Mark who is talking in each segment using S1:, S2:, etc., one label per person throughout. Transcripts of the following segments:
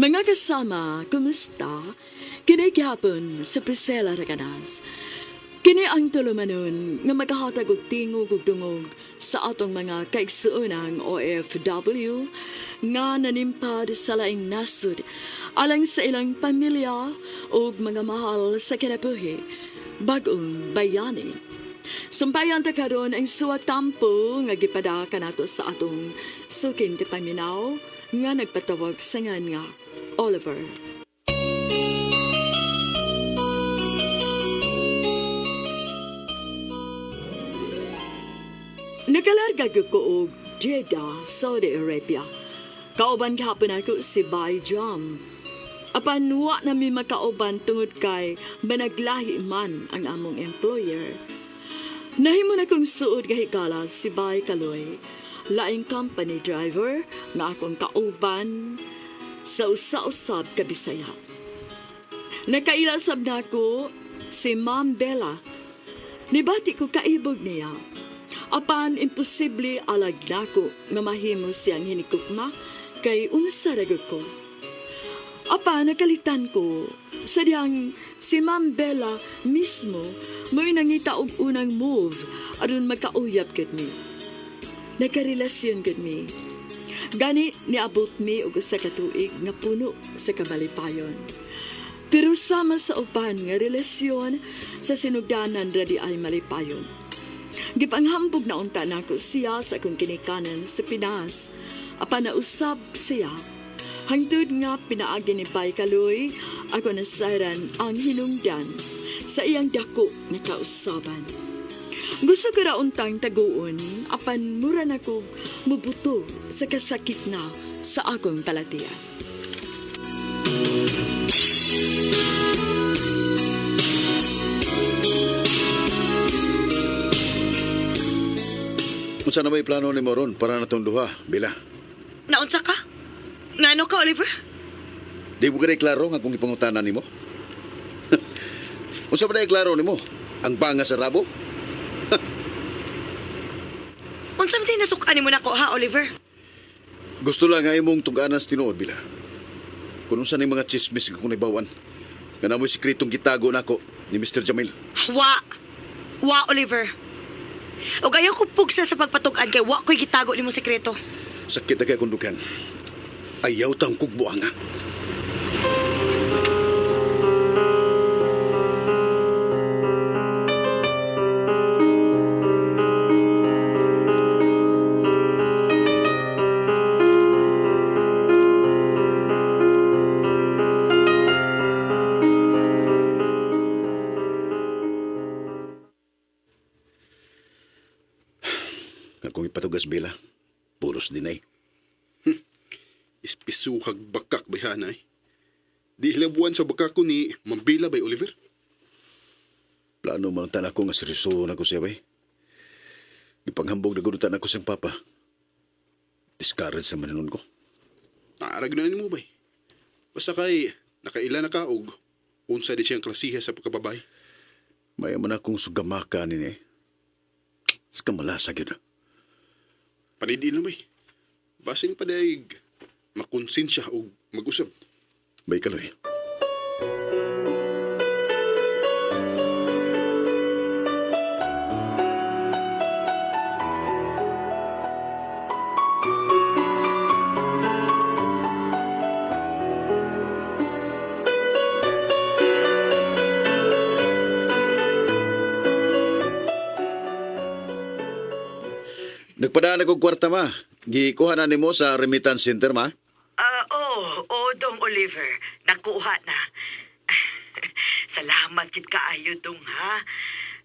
S1: Mga kasama, kumusta? Kini gihapon sa Priscilla Raganas. Kini ang tulumanon nga maghahatag og tingog ug dungog sa atong mga kaigsuonang OFW nga nanimpad sa laing nasod alang sa ilang pamilya ug mga mahal sa kinabuhi, bag-ong bayani. Sumpayan ta karon ang suwatampo nga gipadaka nato sa atong suking tipaminaw nga nagpatawag sa ngan nga Oliver. Nakalarga gyud ko og Jeddah, Saudi Arabia. Kauban gihapon ako si Bai Jam. Apan wa na mi makauban tungod kay managlahi man ang among employer. Nahimo na kong suod nga higala si Bai Kaloy, laing company driver nga akong kauban sa usa-usab ka Bisaya. Nakaila sab nako si Ma'am Bella. Nibati ko kaibog niya. Apan imposible alag nako nga mahimo siyang hinikukma kay unsa ra gyud ko. Apan nakalitan ko sa diyang si Ma'am Bella mismo mo'y nangita og unang move aron magkauyab gud mi. Nagkarelasyon gud mi. Gani niabot mi og usa ka tuig nga puno sa kamalipayon. Pero sama sa uban nga relasyon sa sinugdanan ra di ay malipayon. Gipanghambog na unta nako siya sa akong kinikanan sa Pinas. Apan nausab siya. Hangtod nga pinaagi ni Bay Kaloy, ako nasayran ang hinungdan sa iyang dako nga kausaban. Gusto ko ra untang taguon, apan mura na ko mubuto sa kasakit na sa akong balatian.
S2: Unsa na may plano ni Moron para natong duha, Bila?
S3: Naunsa ka? Ngano ka, Oliver?
S2: Di mo kay klaro nga kung ipangutana nimo? Unsa ba na klaro nimo? Ang banga sa rabo?
S3: Unsa man nasukan nimo nako ha, Oliver?
S2: Gusto lang nga imong tug-anan sa tinuod, Bila. Kung unsa ning mga chismis nga kung naibawan, nga namoy sikretong gitago nako ni Mr. Jamil.
S3: Wa. Wa, Oliver. Og ayaw ko pugsa sa pagpatug-an kay wa ko'y gitago nimo sekreto.
S2: Sakit na kay kundukan. Ayaw tang kugbuanga. Nga kung ipatugas, Bila, puros din ay.
S4: Ispisuhag bakak bayhanay. Di hilabuan sa bakak ko ni Mambila bay Oliver.
S2: Plano man tan ako nga seryoso na ko siya, bay. Ipanghambog na gurutan ako siyang papa. Discourage sa manon ko.
S4: Naarag na nimo bay. Basta kay nakaila na ka og unsa di siyang klasiha sa pagkababay.
S2: Maya man akong sugamaka ni eh. Sa kamalasa gyud.
S4: Panidi na bay. Basin pa daig makonsensya og mag-usab.
S2: Bay kaloy. Nagpadaan ako kwarta ma. Gikuha na nimo sa remittance center ma.
S3: Ah, oh, oh, Dong Oliver. Nakuha na. Salamat gid kaayo dong ha.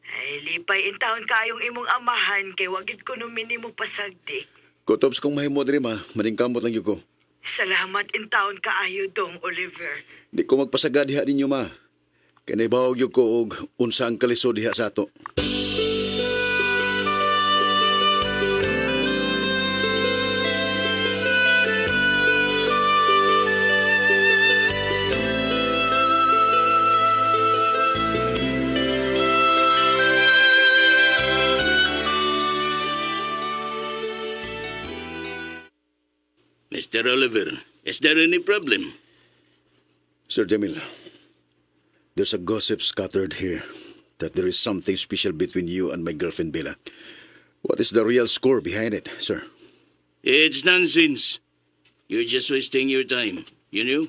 S3: Ay, lipay in taon kaayong imong amahan kay wa gid ko nimo pasagdi.
S2: Kutob sa kong mahimo diri ma, maningkamot lang gyud ko.
S3: Salamat in taon kaayo dong Oliver.
S2: Di ko magpasaga diha ninyo ma. Kay naibawag gyud ko og unsa ang kalisod diha sa ato.
S5: Mr. Oliver, is there any problem?
S2: Sir Jamil, there's a gossip scattered here that there is something special between you and my girlfriend Bella. What is the real score behind it, sir?
S5: It's nonsense. You're just wasting your time, you know?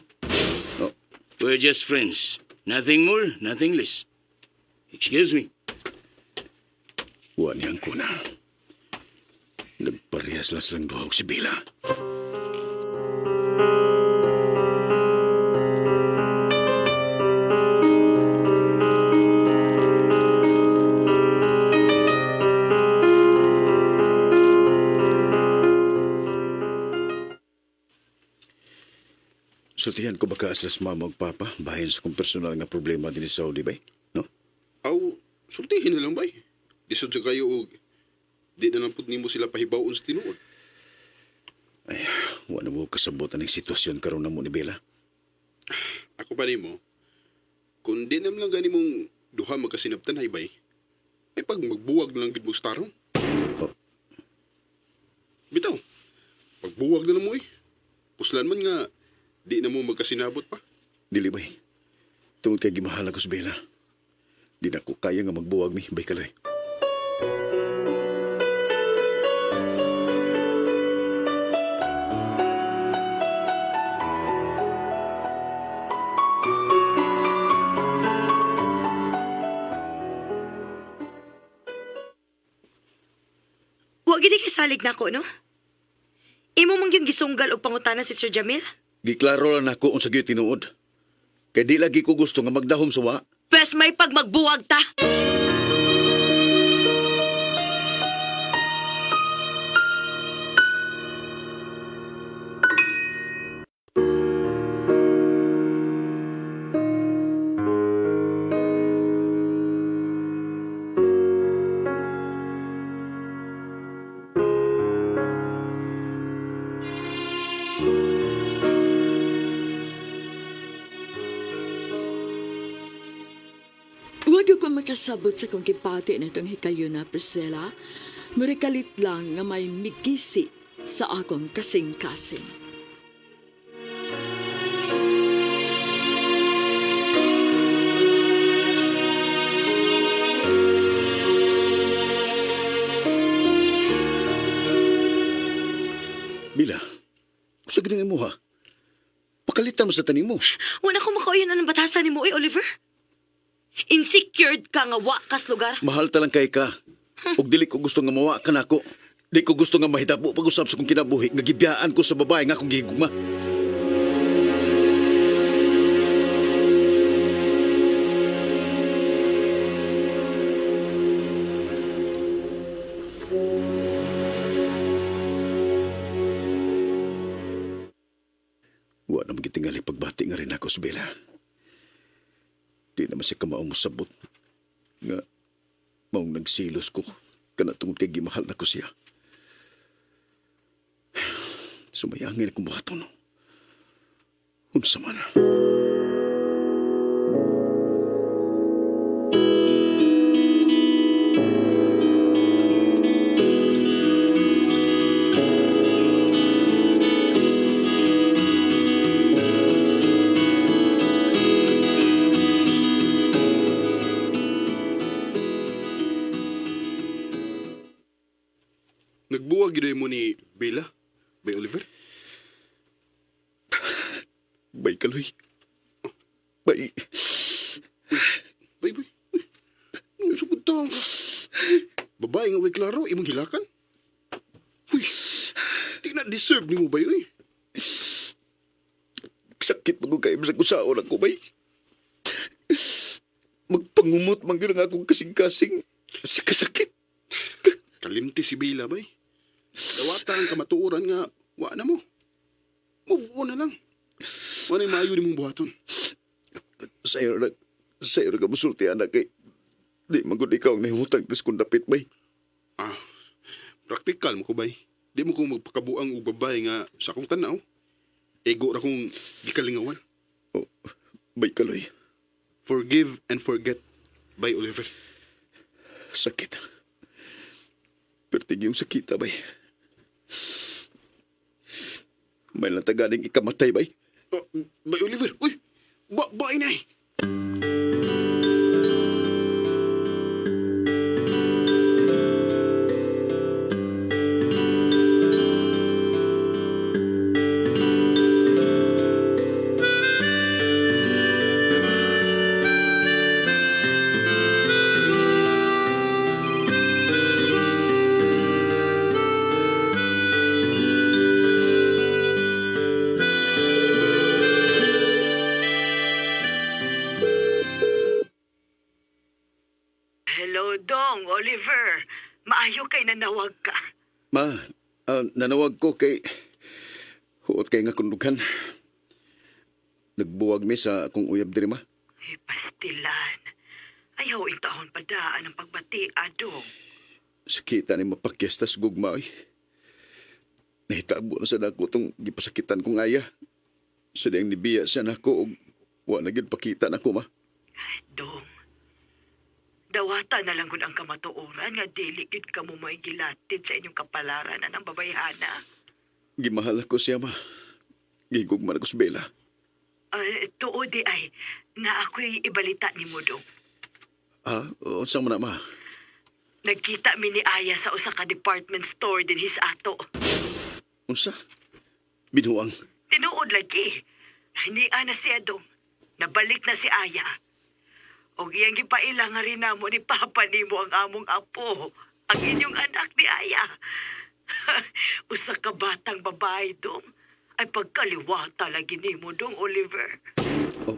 S2: Oh.
S5: We're just friends. Nothing more, nothing less. Excuse me.
S2: Wa niyang kuna. Nagparehas lang silang duha og si Bella. Sultihan ko baka aslas mama ug papa bahin sa kong personal nga problema dinhi sa Saudi bay, no?
S4: Aw, sultihin na lang bay. Lisod sa kayo og di na lang pud nimo sila pahibaw-on sa tinuod.
S2: Ay, wa na mo kasabot aning sitwasyon karon namo ni Bella.
S4: Ako pa nimo, kung di naman lang gani mong duha magkasinabtan hay bay, ay pag magbuwag na lang gid mo sa tarong.
S2: Oh.
S4: Bitaw, pagbuwag na lang mo eh. Puslan man nga, di na mo magkasinabot pa.
S2: Dili bay. Tungod kay gimahal ako sa Bella. Di na ko kaya nga magbuwag mi, bay kaloy.
S3: Wa gid kasalig nako, no? Imo man gyud gisunggal og pangutana si Sir Jamil?
S2: Giklaro lang nako unsa gyud tinuod. Kay di lagi ko gusto nga magdahom sa wa.
S3: Pwes may pagmagbuwag ta.
S1: Huwag ko makasabot sa kong gipati na itong hikayo na, Priscilla. Murikalit lang nga may migisi sa akong kasing-kasing.
S2: Bila, unsa gyud ang imuha? Pakalitan mo sa taning mo.
S3: Wala ko makauyon anong batasan nimo, oy, Oliver. Insecured ka nga wa kas lugar.
S2: Mahal ta lang kay ka. Ug dili ko gusto nga mawa ka nako. Di ko gusto nga mahitabo pag-usab sa kong kinabuhi nga gibiyaan ko sa babae nga akong gihigugma. Wa na magitingali pagbati nga rin ako sa Bella. Di naman siya kamaong mosabot nga maong nagsilos ko kana tungod kay gimahal na ko siya. Sumayangin akong buhaton. Unsa man.
S4: Nagbuwag gid mo ni Bella, bay Oliver.
S2: Bay kaloy. Bay.
S4: Bay, bay. Uy, ano sa putang ka? Babae nga way klaro, imong hilakan. Uy, di na deserve nimo bay, uy.
S2: Sakit man ko kayo sa kusaon ako, bay. Magpangumot man gyud ang akong kasing-kasing. Sa kasakit.
S4: Kalimti si Bella, bay. Dawata ang kamatuoran nga, wa na mo. Move on na lang. Wa na'y maayo nimong buhaton.
S2: Sayo na ka musulti, anak kay. Di man gud ikaw ang nahimutang dos kong dapit, bay.
S4: Ah, praktikal mo ko, bay. Di mo ko magpakabuang og babae nga sa akong tanaw. Ego ra kong gikalingawan.
S2: Oh, bay kaloy.
S4: Forgive and forget, bay Oliver.
S2: Sakit. Pertig yung sakita, bay. May lang taganing ikamatay, bay.
S4: Oh, bay Oliver, uy! Ba, ba, inay.
S3: Hello, Dong, Oliver. Maayo kay nanawag ka.
S2: Ma, nanawag ko kay huot kay nga kundukan. Nagbuwag mi sa akong uyab diri ma.
S3: Ay, pastilan. Ayaw intahon padaan ang pagbati, adong.
S2: Sakita ni mapakyastas gugma oy. Nahitabo na sa nako tong gipasakitan kong aya. Sa diyang nibiya siya nako og wa na gyud pakita nako ma.
S3: Dong, dawata na lang gud ang kamatuoran nga dili gid kamo may gilatid sa inyong kapalaran anang babayhana.
S2: Gimahal ako siya ma. Gigugma na ko si Bella.
S3: Ay, tuo di ay, na ako'y ibalita ni mo, Dong.
S2: Ah, unsa man na ma?
S3: Nagkita mi ni Aya sa usa ka department store din his ato.
S2: Unsa? Binuang.
S3: Tinuod lagi. Hinia na siya dong. Nabalik na si Aya. Og iyang gipaila nga rin namo ni Papa nimo ang among apo. Ang inyong anak ni Aya. Usa ka batang babae dong. Ay pagkaliwata lagi nimo dong, Oliver.
S2: Oh.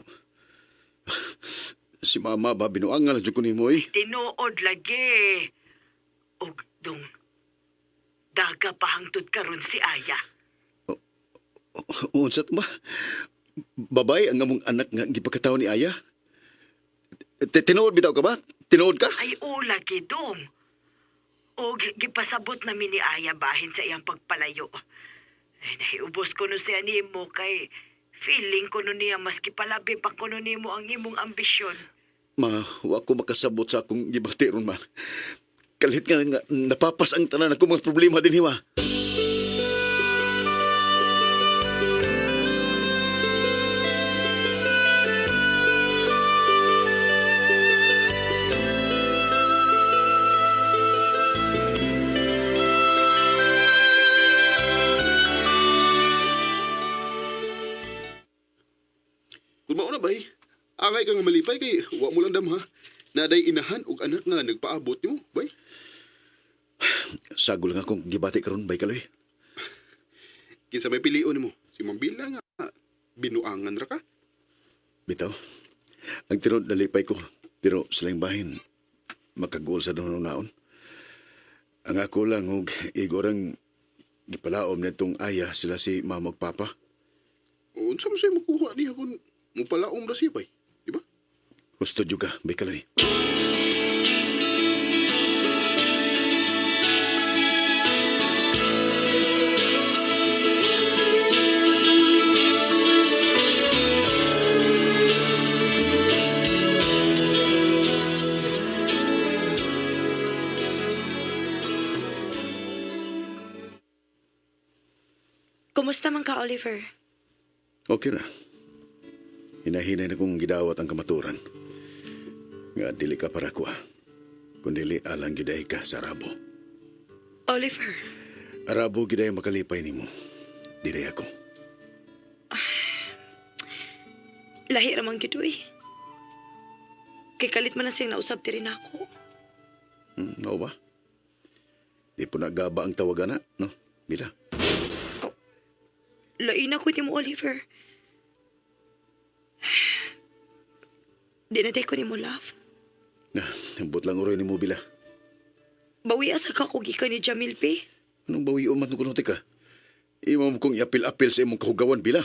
S2: Si mama ba binuang nga lang jud ko nimo eh.
S3: Tinuod lagi. Og dong, daga pahangtod karon si Aya.
S2: Unsa to ma? Babay ang among anak nga gipakataon ni Aya. Tinuod bitaw ka ba? Tinuod ka?
S3: Ay ula gidong. Og gipasabot na mi ni Aya bahin sa iyang pagpalayo. Ay, nahiubos ko no siya nimo kay feeling ko no niya mas gipalabi pa ko no nimo ang imong ambisyon.
S2: Ma, wa ko makasabot sa akong gibati ron ma. Kalit nga, nga napapas ang tanan akong mga problema din ma.
S4: Kung mauna bay, angay ka nga malipay kay wa mo lang dam ha. Naday inahan og anak nga nagpaabot nimo, bay.
S2: Sagol nga akong gibati karon bay kaloy.
S4: Kinsa may pilion nimo? Si Mambila nga binuangan ra ka.
S2: Bitaw. Ang tinuod nalipay ko, pero sa laing bahin makagol sa naon. Ang ako lang og igorang gipalaom nitong aya sila si mama ug papa.
S4: Unsa man siya makuha niya kung mupalaom ra siya bay, di ba?
S2: Gusto juga, bay kaloy.
S6: Kumusta man ka, Oliver?
S2: Okay na. Hinahinay na kong gidawat ang kamaturan. Nga dili ka para kuha. Kundili alang giday ka sa Arabo.
S6: Oliver,
S2: Arabo giday makalipay nimo. Dili ako.
S6: lahi ra man gid uy. Kay kalit man lang siyang nausab diri nako.
S2: Mao ba? Di po nagaba ang tawagan na, no? Bila.
S6: Lain ako ni mo, Oliver. Di na day ko ni mo, love.
S2: Na, ambot lang uroy ni mo, Bila.
S6: Bawi asa ka ko gikan ni Jamil P.
S2: Anong bawi umat nung kunuti ka? Imo mo kong iapil-apil sa imong kahugawan, Bila.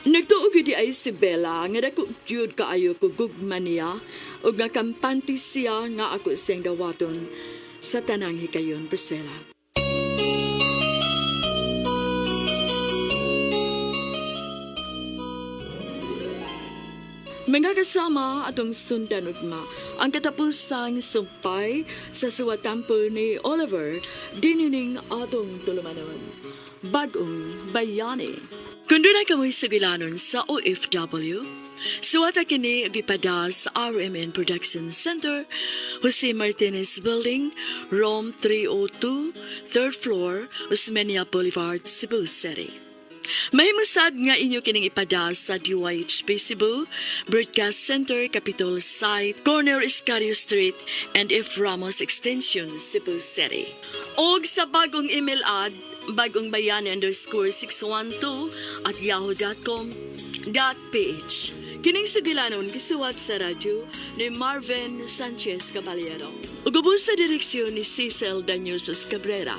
S1: Nagtuo gyud di ay si Bella nga dako gyud kaayo ko gugma niya ug nga kampante siya nga ako siyang dawaton sa tanang hikayon, Priscilla. Mga kasama atong sundan ugma ang katapusang sumpay sa suwatampo ni Oliver dinining atong tulumanon. Bagong bayani. Kung doon ay kamoy sugilanon sa OFW, suwata kini og ipada sa RMN Production Center, Jose Martinez Building, Room 302, 3rd floor, Osmeña Boulevard, Cebu City. Mahimusad nga inyo kining ipada sa DYHP Cebu, Broadcast Center, Capitol Site, Corner Escario Street, and F. Ramos Extension, Cebu City. Og sa bagong email ad, bagongbayani_612@yahoo.com.ph. Kining sugilanon gisuwat sa radyo ni Marvin Sanchez Caballero. Ug ubos sa direksyon ni Cecil Danyusos Cabrera.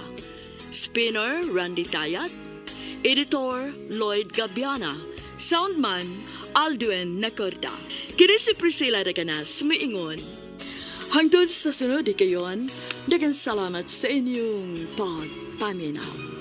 S1: Spinner Randy Tayat, Editor Lloyd Gabiana, Soundman Aldwin Nacorda. Kini si Priscilla Reganas, miingon. Hangtod sa sunod kayon, daghang salamat sa inyong pagpaminaw.